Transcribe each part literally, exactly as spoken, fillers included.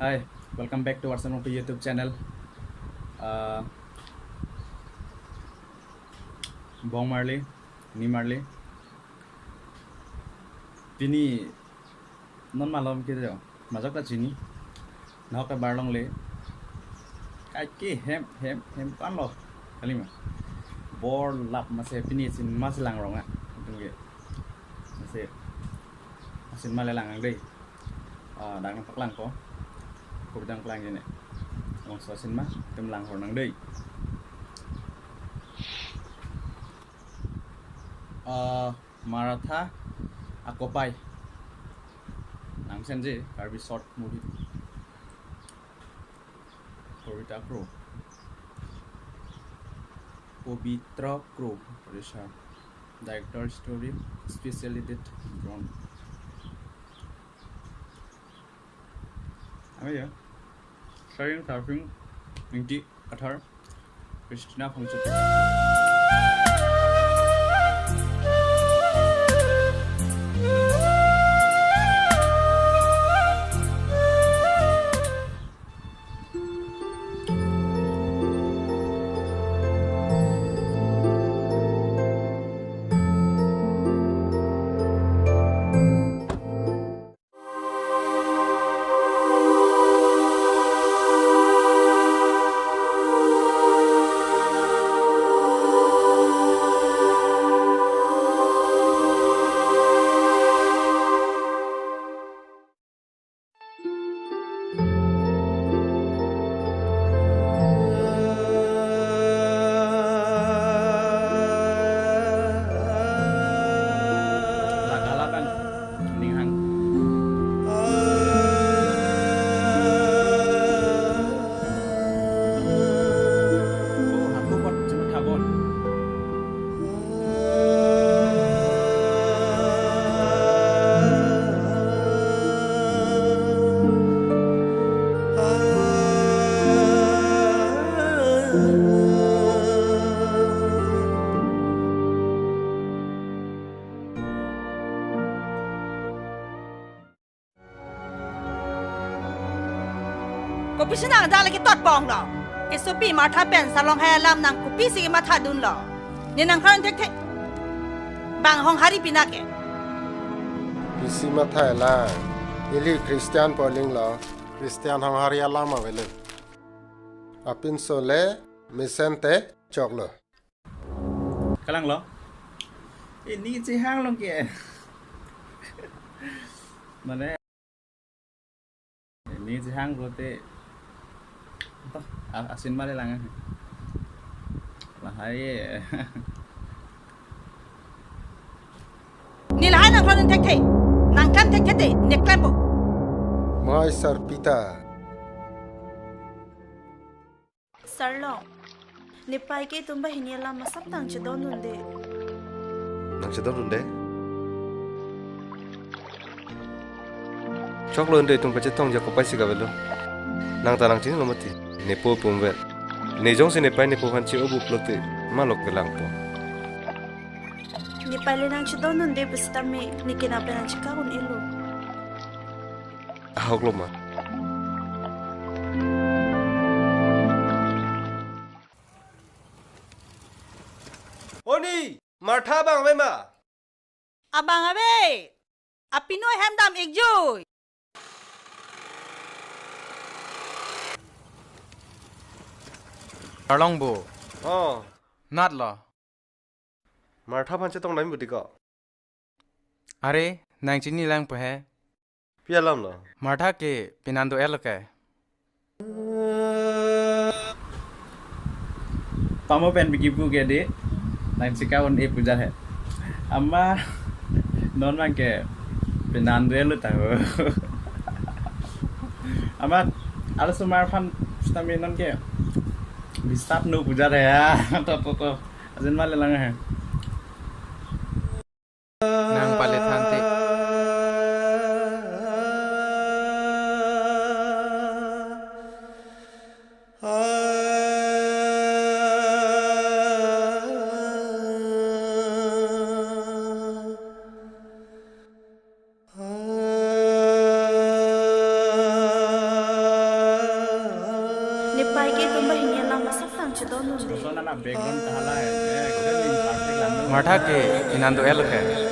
Hi, welcome back to Watson Rongpi YouTube channel. Uh, Bong Marli, Ni Marli. Pini non malom ke jo, majok ta chini. Nahok ta barlong le. Kaike hem, hem, hem pan lo. Kalima. Bor lap masi pini cinema si langrong a. Itum ke. Masi cinema le lang ang dei. Ah, dak nangpaklang ko. Kopi dang plang jene. Bangso cinema, itum lang hor nang dei. Ah, Maratha Akopai. Nangsen je, Karbi short movie. Pabitra Kro. Pabitra Kro, producer. Director story, special edit, drone. Ayo. Starring, starring, Ingti Kathar, Christina Phangchopi. Laka labang ning hang. Oh, hako pot cuma thabon. Kopisi nang dak lake tot pong lo? Kesopi Martha pen Sarlong hai alam nang kopisi kematha dunlo? Ne nang karon thekthe. Bang Honghari pina ke. Pisi matha la. Ili Christian poling lo. Christian Honghari alam avelo. Apinso le mesen te choklo. Kalang lo. Ini chihang long ke. Mane. Ini chihang kote. Toh, a-, asin mali lang. Lahai. Ni lahai nang klon thekthe. Nang klem thekthe te, ne klempo. Mai Sarpita. Sarlong. Nepei ke itum banghini alam asap tang chedondunde. Nang chedondunde? Choklo ende itum kachetong ja kopai si kavelo. Nang ta nang chinilo mati. Nepo pumvet. Ne jongsi nepei nepo aphan che-obup lote. Malok kelangpo. Nepei le nang chedondunde pusitame. Ne kena pen nang cheka un-elo. Ahok lo ma. Oni, Martha abang ave ma? Abang ave. Apinoi hem dam-ik jui. Arlong bo. Oh. Nat lo. Martha aphan chetong dam budi ko. Are, nang chini lang po he. Pi alam lo? Martha ke penan do-et lo ke. Pamo pen bigi pu ke de. Nang cheka un-e puja he. Ama non mang ke penan do-et lo ta ho. Ama alasomar aphan sitame non ke. Bisap no puja he ya. To, to, to. Asin mali lang he. Nang palit hante. Chedon nunde. Lason anak background kahala hai, eh, kita ni plastic lang. Matha ke inan do-et lo ke.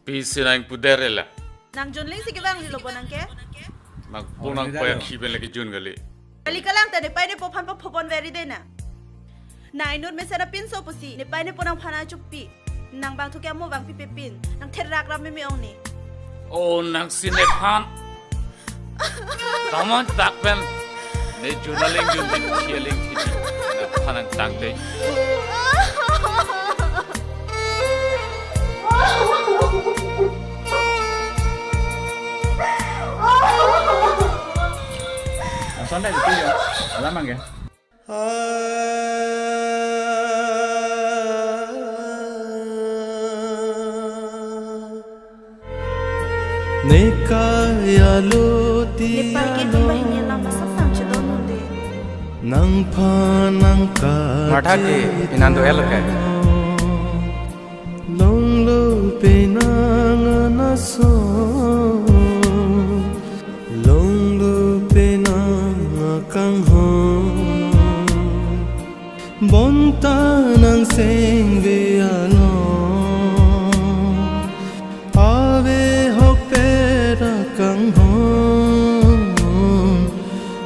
Pisi nang puder ela. Nang junling si kevang lilo bo nang ke? Nang punang paya kiben lagi jun kali. Kali kalang ta nepei nepo aphan po phobon veri de na. Nang inut mesen apinso pusi nepei nepo nangphan achupi. Nang bang thuke amo bang pipe pin. Nang therak ram meme ong ni. Oh, nang si nephan. Taman tak pen. Ne jun aling jun di, si aling si di. Nephan nang tangte. Lason dah gitu ya. Alam mangga. Nepei ke ipun banghini alam asap tang chedon nunde. Nangphan nangka Matha ke inan do-et lo ke. Longlo penang anaso. Longlo penang akanghon. Bonta nang sengve along. Ave hokpet akanghon.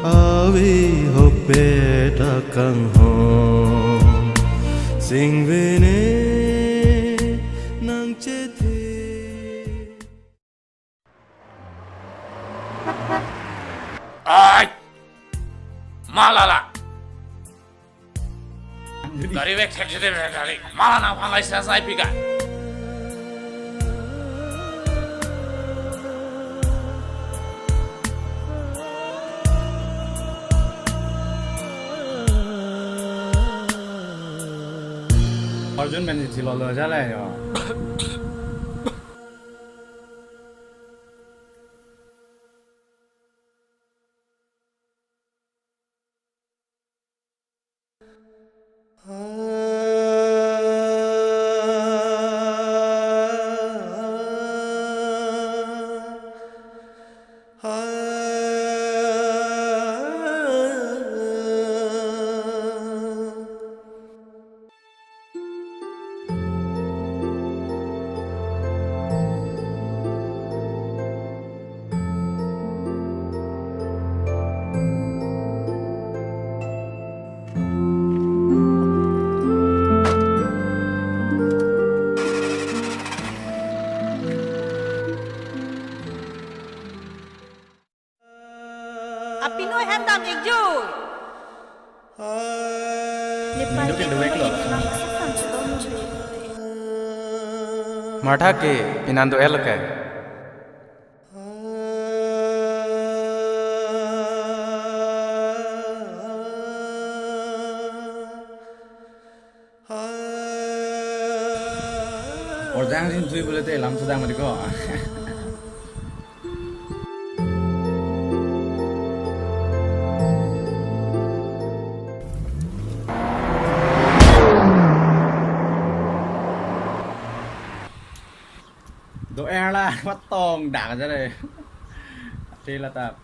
Ave hokpet akanghon. Sengve ne nang chethe. Ai! Malala! Gari vek thek thek thek thek. Mala nangphan license nai pika. Arjun men si thilo lo jale yo. Apinoi hem dam ikju. Nepei ke ipun banghini alam asap tang chedon nunde. Matha ke inan do-et lo ke. Orjang sin sui bule te lam sedang mati ko. Do-er la, patong dak aja deh. Ate la ta.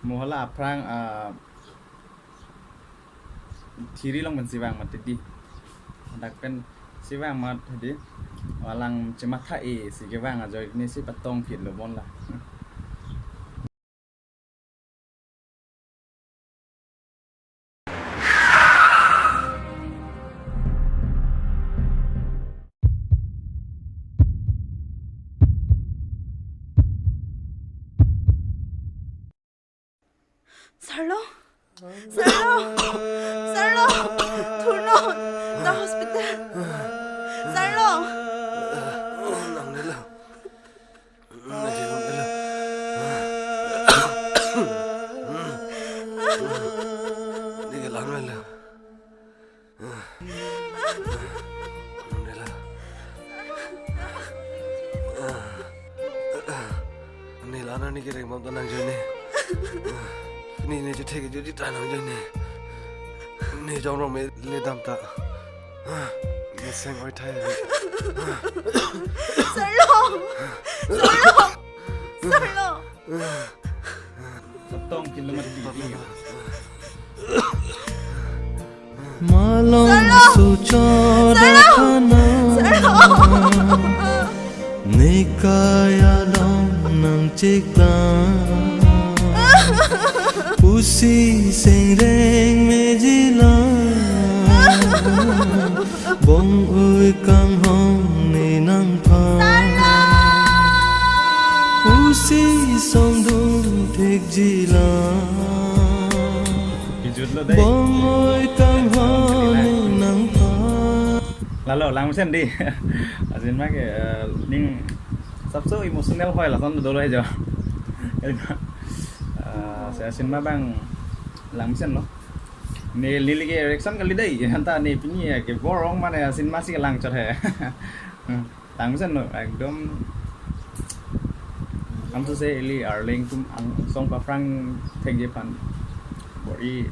Mo hala aphrang, ah, thiri long pen si vang mati di. Dak pen si vang mat di. Walang chematha e si kevang ajoine si patong phit lo bon la. Sarlo? Sarlo? Sarlo? Thurnon, ta hospital. Sarlo? Nangnelo. Nangnelo. Neke langmelo. Nela. Nela nani kereng bom ta nangjoine. Ne ne chethe ke juji ta nangjoine. Ne jong rong me le dam ta. Ne seng oi thai. Sarlo. Sarlo. Sarlo. Tong kilometer. Malong Sarlo! Suchot Sarlo! Akhana. Sarlo! Nekai along nangchikdam. Pusi sengreng mejilang. Bong-oi kanghon ne nangphan. Sarlo! Pusi songdung thekjilang. Kijut lo dei. Bong-oi kanghon ne nangphan. Lalo, langmesen dei. Asin ma ke, eh, ning sabse emotional hoi lason dolo he jo. Eh, se asin ma bang langmesen lo. Ne, neli ke reaction kali dei. Anta ne pini ya ke borong mane asin ma si langchot he. Hmm. Langmesen lo, ekdom. Am tu se ili arleng tum angsong paphrang thengje aphan. Bor-i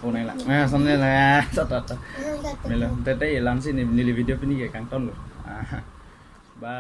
onai lang. Ah, sonai lang. Ah, sat, sat, sat. Melo, tete langsi ne, neli video pini ke kangton lo. Ah. Ba.